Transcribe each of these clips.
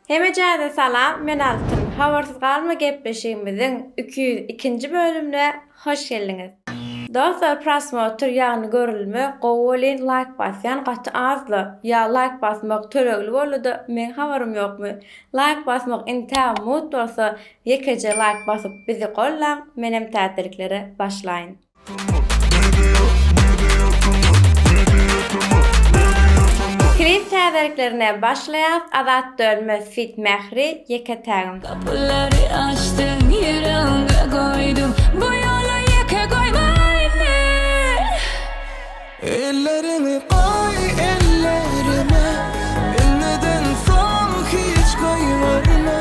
Hemejäze salam men Altyn habarsyz galma gepleşigimiziň 202-nji bölümine hoş geldiňiz. Dostlar prosmotr ýagny görülme gowy welin laýk basýan gaty azla ýa laýk basmak tölegli bolduda meň habarym ýokmy laýk basmak intägem mugt bolsa ýekeje laýk basyp bizi gollaň menem täzeliklere başlaýyn. Klip täzeliklerine başlaýas Azat Dönmez feat Mähri Ýeke tägim. Gapylary açdyň ýüregiňe goýdum Bu ýola ýeke goýma indi. Elleriňi goý ellerime Indiden soň hiç goýberme.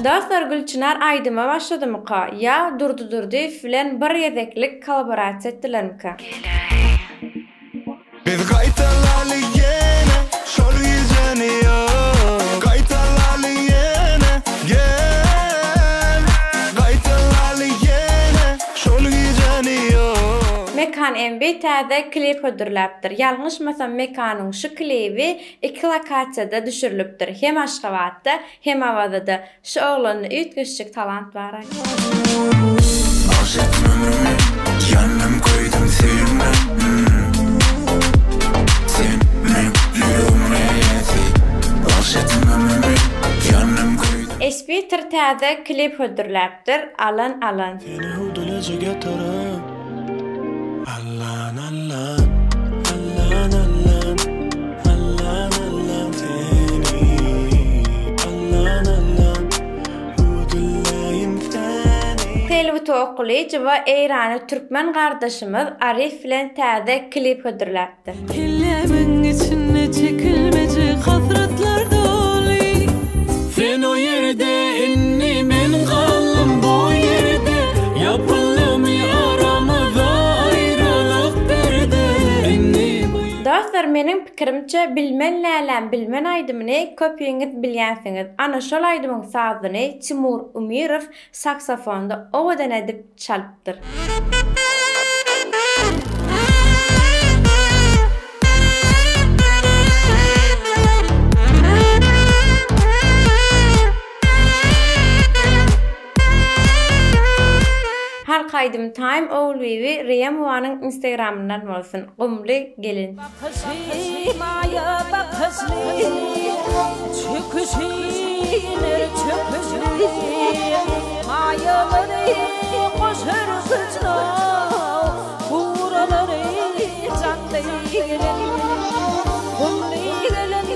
Dostlar Gülçynar aýdyma başladymyka ýa Durdy Durdyýew bilen bir gezeklik kolaborasiýa etdilermika? Biz gaýtalaly ýene şol gijäni ýok Gaýtalaly ýene gel Gaýtalaly ýene şol gijäni ýok. Mekan MB täze klip hödürläpdir. Ýalňyşmasam Mekanyň şu klibi iki lokasiýada düşürilipdir. Hem Aşgabatda, hem Awazada. Şu oglanda üýtgeşjik talant baraý. Bagş etdim ömrümi, ýandym köýdüm söýgüňe Sen meň ýüregimiň eýesi Bagş etdim ömrümi, ýandym köýdüm. Espitr täze klip hödürläpdir Alan alan. Seni hüwdülejek ýataryn Allan allan Allan allan Allan allan seni Allan allan Hüwdüläýin seni. Selbi Tokulyjowa eýranly türkmen gardaşymyz Arif bilen täze klip hödürläpdir. Kellämiň içinde çekilmejek hasratlar doly. Sen o ýerde indi men galdym bu ýerde Ýapyldymy aramyza aýralyk perde Indi bu Dostlar meniň pikirimçe Bilmen läläm bilmen aýdymyny köpüňiz bilýänsiňiz. Ana şol aýdymyň sazyny Timur Umirow saksofonda owadan edip çalypdyr. Halk aýdym time Ogulbibi Reýemowanyň instagramyndan bolsun Gumly gelin. Bakyşy maýa bakyşly, Çöküşi iner çöküşli, Maýalary goşar gyjyna, Guralary janly gelin. Gumly gelin,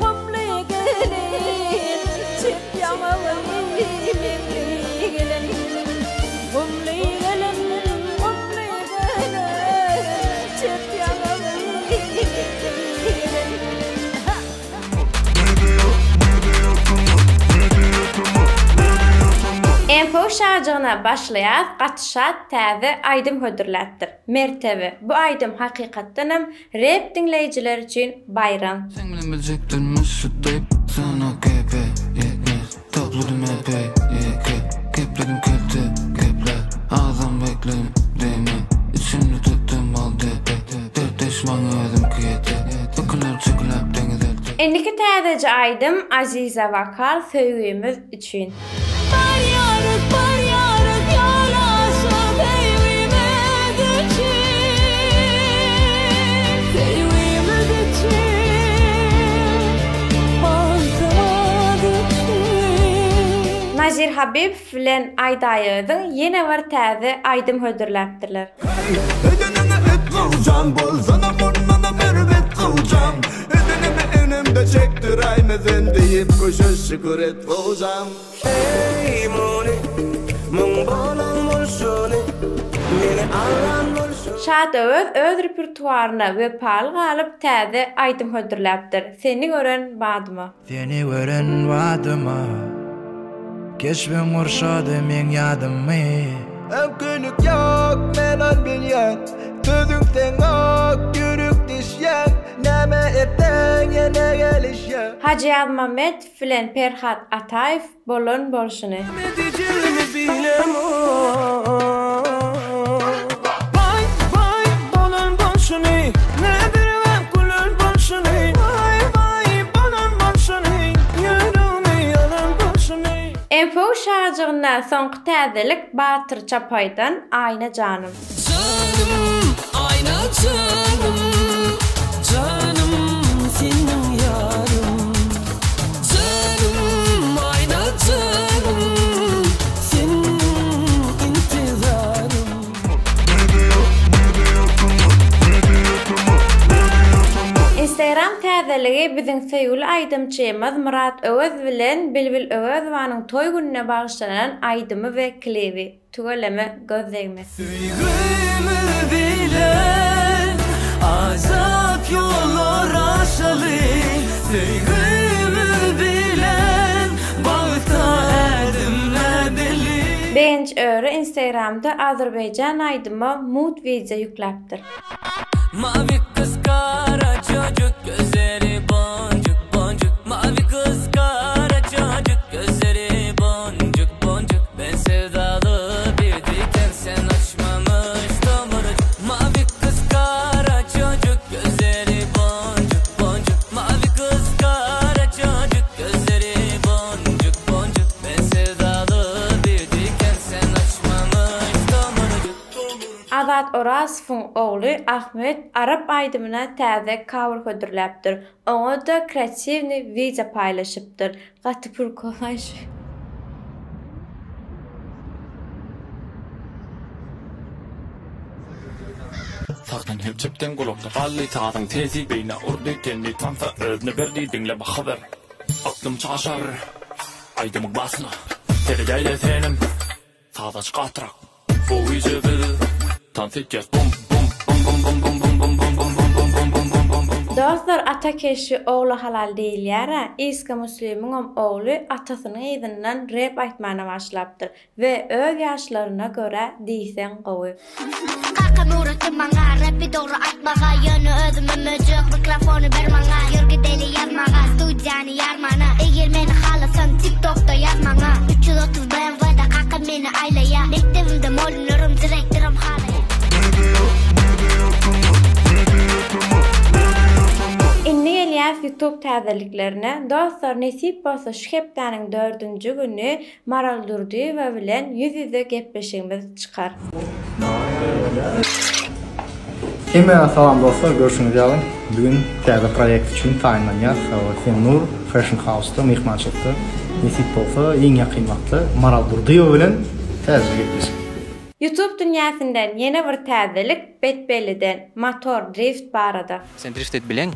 gumly gelin, Çep ýaňaly meňli gelin. Gumly gelin, gumly gelin, Çep ýaňaly meňli gelin. MPU şajygyna başlaýas gaty şat täze aýdym hödürläpdir. Mertebe bu aýdym hakykatdanam rep diňleýjiler üçin baýram. Seň bilen biljekdirmiş şu dep Sana gepe ýetmez Tapladym epeý ýeke Gepledim kelte gepler Azam bekledim deme Içimde tutdum bal depe Dertdeş maňa özümki ýeter Öküler çöküläp deňiz elter. Indiki täzeje aýdym Aziza wokal söýgimiz üçin. Barýarys barýarys ýol aşa söýgimiz üçin Söýgimiz üçin Bagtymyz üçin. Nazir Habibow bilen Aýdaýöziň ýene bir täze aýdym hödürläpdirler. Edenine et gyljam Bolsana mundanam erbet gyljam Edenimi enemde çekdiräýme sen diýip köşeş şükür et gojam. Eý muny, muň bolan bolşuny, meni aldan bolşuny. Şat Öwez öz repertuaryna wepaly galyp täze aýdym hödürläpdir, Seni gören badyma. Seni gören badyma, keşbiň gurşady meň ýadymy. Öňkülik ýok, men ony bilýän, sözüň seň ok, ýürek deşýän, näme etseň ýene gelişýän. Hajy Ýazmammedow bilen Perhat Ataýew bolan bolşuny. Edijegimi bilemok. Waý, waý, bolan bolşuny, Nedirgäp gülen bolşuny. Waý, waý, bolan bolşuny, Ýüregimi ýalan. MFU şajygynda soňky täzelik Batyr Çapaýdan Aýna janym. Janym, Aýna janym, janym seniň ýarym. Janym, Aýna janym, seniň intizarym. Instagram täzeligi biziň söýgüli aýdymçymyz Myrat Öwez bilen Bilbil Öwezowanyň toý gününe bagyşlanan aýdymy we klibi. Tüweleme göz degmez. Söýgimiz bilen ajap ýollar aşaly Söýgimiz bilen bagta ädim ädeli. Begenç Öri Instagramda Azerbaýjan aýdyma mugt wideo ýükläpdir. Mavi kız kara çocuk gözleri boncuk boncuk Mavi kız kara çocuk gözleri boncuk boncuk Ben sevdalı bir diken sen açmamış tomurcuk Mavi kız kara çocuk gözleri boncuk boncuk Mavi kız kara çocuk gözleri boncuk boncuk Ben sevdalı bir diken sen açmamış tomurcuk Azat Orazowyň ogly Ahmet arap aýdymyna täze cover hödürläpdir. Oňa-da kreatiwnyý wideo paýlaşypdyr. Gaty prikolaý şu. Sagdan hem çepden gulakda galdy Sazyň sesi beýnä urdy Tenli tansa özüne berdi Diňle baha ber Aklym çaşar Aýdymyň basyna Seredäýdä senem Saz aç gatyrak Bu gije biz Tans etýäs bum bum bum bum bum bum bum bum bum bum bum bum bum bum bum bum bum Dostlar ata keşbi ogla halal diýilýärä Iska Muslimiňem ogly atasynyň yzyndan rep aýtmana başlapdyr we öz ýaşlaryna görä diýseň gowy. Kakam öwretdi maňa Repi dogry aýtmaga Ýöne özüme möjek mikrofony ber maňa Ýör gideli ýazmaga Studiýany ýarmana Eger meni halasaň tiktokda ýaz maňa 330 BMW-da kakam meni aýlaýa Mekdebimde mollumlaram direktoram halaýa. Indi gelýäs youtube täzeliklerine dostlar nesip bolsa şu hepdäniň dördünji güni Maral Durdyýewa bilen ýüz-ýüze gepleşigimiz çykar. Hemmäňe salam dostlar görşüňiz ýaly bu gün täze proýekt üçin taýynlanýas Senur Fashion House-da myhmançylykda nesip bolsa iň ýakyn wagtda Maral Durdyýewa bilen täzeje gepleşik. Youtube dünýäsinden ýene bir täzelik Betbelliden motor drift barada. Sen drift edip bileň?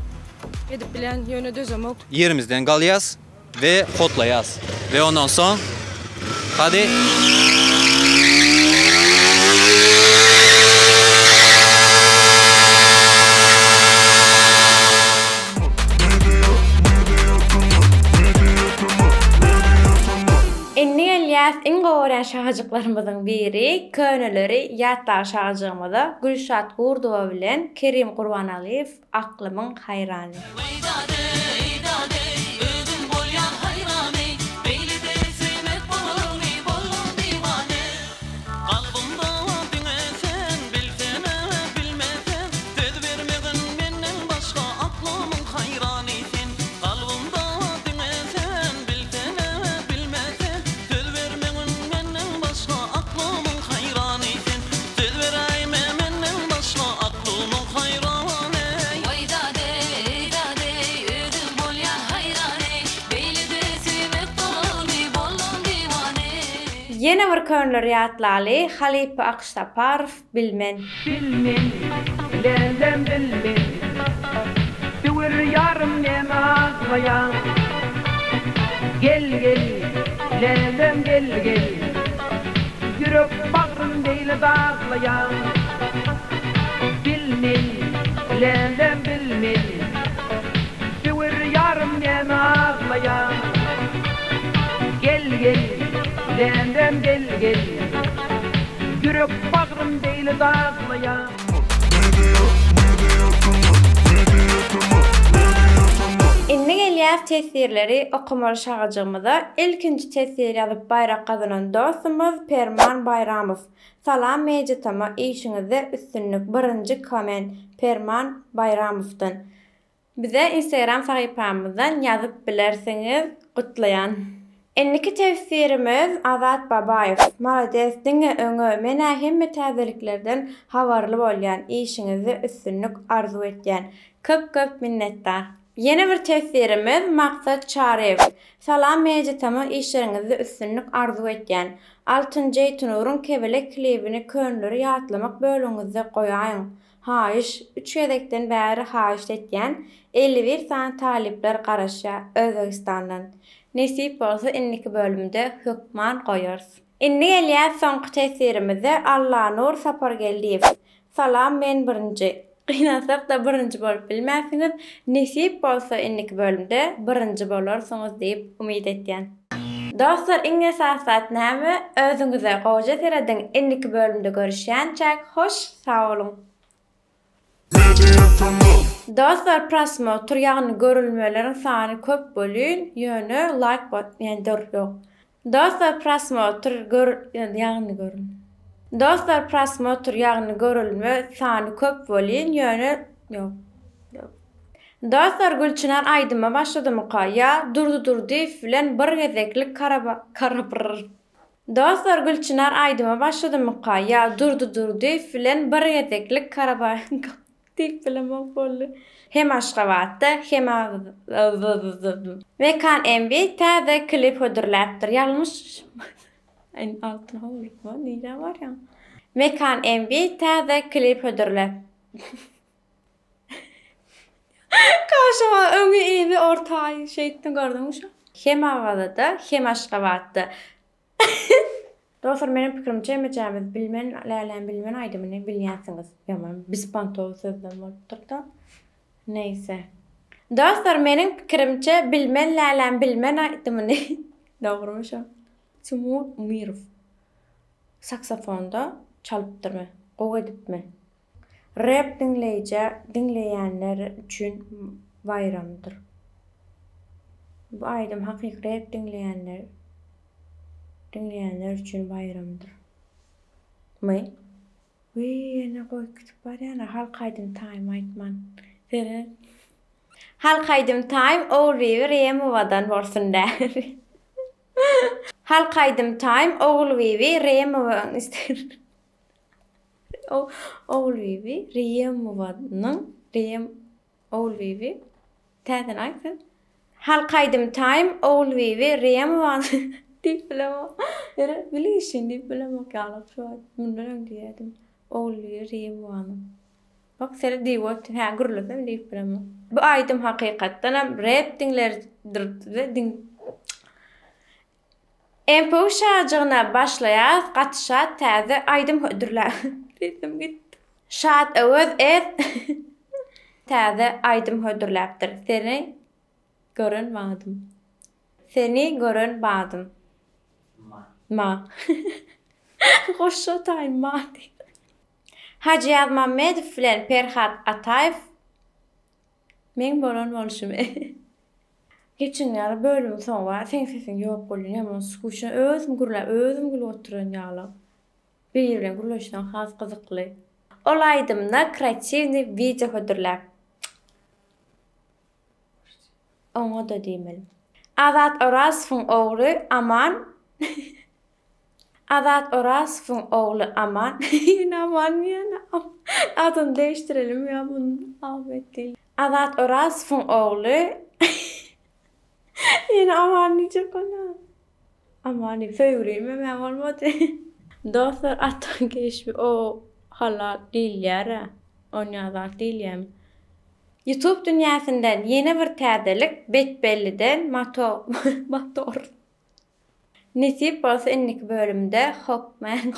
Edip bilýän, ýöne dözemok. Ýerimizden galýas. We hotlaýas. We ondan soň hadi. Indi gelýäs iň gowy görýän şagajyklarymyzyň biri, köneleri ýatlag şagajygymyza Gülşat Gurdowa bilen Kerim Gurbanalyýew Aklymyň haýrany. Ýene bir könleri ýatlaly, halypa Akyş Saparow, Bilmen. Bilmen, lälem bilmen, Söwer ýarym näme aglaýaň? Gel, gel, lälem gel, gel, Ýürek bagrym beýle daglaýaň. Bilmen, lälem bilmen, Söwer ýarym näme aglaýaň? Gel, gel, lälem gel, gel, Ýürek bagrym beýle daglaýaň. Indi gelýäs teswirleri okamaly şagajygymyza. Ilkinji teswir ýazyp baýrak gazanan dostumyz Perman Baýramow. Salam Mediatama işiňizde üstünlik birinji komment Perman Baýramowdan. Bize instagram sahypamyzdan ýazyp bilersiňiz gutlaýan. Indiki tefsirimiz Azat Babaýew. Malades diňe öňe menä hemme täzeliklerden habarly bolýan işiňizde üstünlik arzuw etýän. Köp köp minnetdar. Ýene bir tefsirimiz Maksat Çaryýew. Salam Mediatama işleriňizde üstünlik arzuw etýän. Altyn Jeýtunuryň Kebelek klibini könleri ýatlamak bölügiňizde goýaýyň. Haýyş, üç gezekden bäri haýyşt etýän, 51 sany talyplar garaşýar Özbegistandan. Nesip bolsa indiki bölümde hökman goýarys. Indi gelýäs soňky teswirimize Allanur Sapargeldiýew. Salam men birinji. Gynansakda birinji bolup bilmänsiňiz, nesip bolsa indiki bölümde birinji bolarsyňyz diýip umyt etýän. Dostlar iň esasy zat näme özüňize gowja serediň indiki bölümde görüşýänçäk hoş sag boluň. Dostlar prosmotr ýagny görülmeleriň sany köp welin ýöne laýk ýa dur ýok Dostlar prosmotr gör ýagny görül Dostlar prosmotr ýagny görülme sany köp welin ýöne ýok ýok Dostlar Gülçynar aýdyma başladymyka ýa Durdy Durdyýew bilen bir gezeklik karaba karabrr Dostlar Gülçynar aýdyma başladymyka ýa Durdy Durdyýew bilen bir gezeklik karaba diýip bilemok boldy. Hem Aşgabatda hem Mekan MB täze klip hödürläpdir ýalňyş Altyn howlukma nirä barýaň Mekan MB täze klip hödürläp Kaşama öňi yzy ortaýy şeýtdim gördüňmi şo. Hem Awazada hem Aşgabatda. Dostlar meniň pikirimçe hemmejämiz bilmen läläm bilmen aýdymyny bilýänsiňiz. Ýaman bespontowy sözlem bolupdyrda. Neýse. Dostlar meniň pikirimçe bilmen läläm bilmen aýdymyny dogrymy şo. Timur Umirow saksofonda çalypdyrmy? Gowy edipmi? Rep diňleýjä diňleýänler üçin baýramdyr. Bu aýdym hakyky rep diňleýänler diňleýänler üçin baýramdyr. My? Wiý ýene goýup gidip barýana halk aýdym taým aýtman. Seret. Halk aýdym taým Ogulbibi Reýemowadan bolsun däri. Halk aýdym taým Ogulbibi Reýemowa Ogulbibi Reýemowanyň Reýem Ogulbibi täzeden aýt sen. Halk aýdym time Ogulbibi Reýemowanyň diýip bilemok. Ýöne bilişin diýip bilemok ýaly şu wagt mundan öň diýýärdim. Ogulbibi Reýemowanyň. Bak seret diýip otyryn. Hä gürlesem diýip bilemok. Bu aýdym hakykatdanam rep diňler diň MPU şajygyna başlaýas gaty şat täze aýdym hödürläp sesim gitdi. Şat Öwez ez täze aýdym hödürläpdir seni gören badym. Seni gören badym. Ma. Goşa taýyn ma diýip. Hajy Ýazmammedow bilen Perhat Ataýew Meň bolan bolşumy. Geçen ýaly bölümiň soňy bar seň sesiň ýok bolýan ýaman skuçno özüm gürläp özüm gülüp oturan ýaly biri bilen gürleşseň has gyzykly. Ol aýdymda kratiwnyý wideo hödürläp oňada diýmeli. Azat Orazowyň ogly Aman Azat Orazowyň ogly Aman ýene Aman diýýän adyny degişdirelim ýa muny Ahmet diýeli. Azat Orazowyň ogly ýene Aman diýjek bolýan. Aman diýip söýgülimem-ä bolmady. Dostlar atyň keşbi o halal diýilýär-ä. Onýa zat diýilýämi? Youtube dünýäsinden ýene bir täzelik Betbelliden mato motor. Nesip bolsa indiki bölümde hokman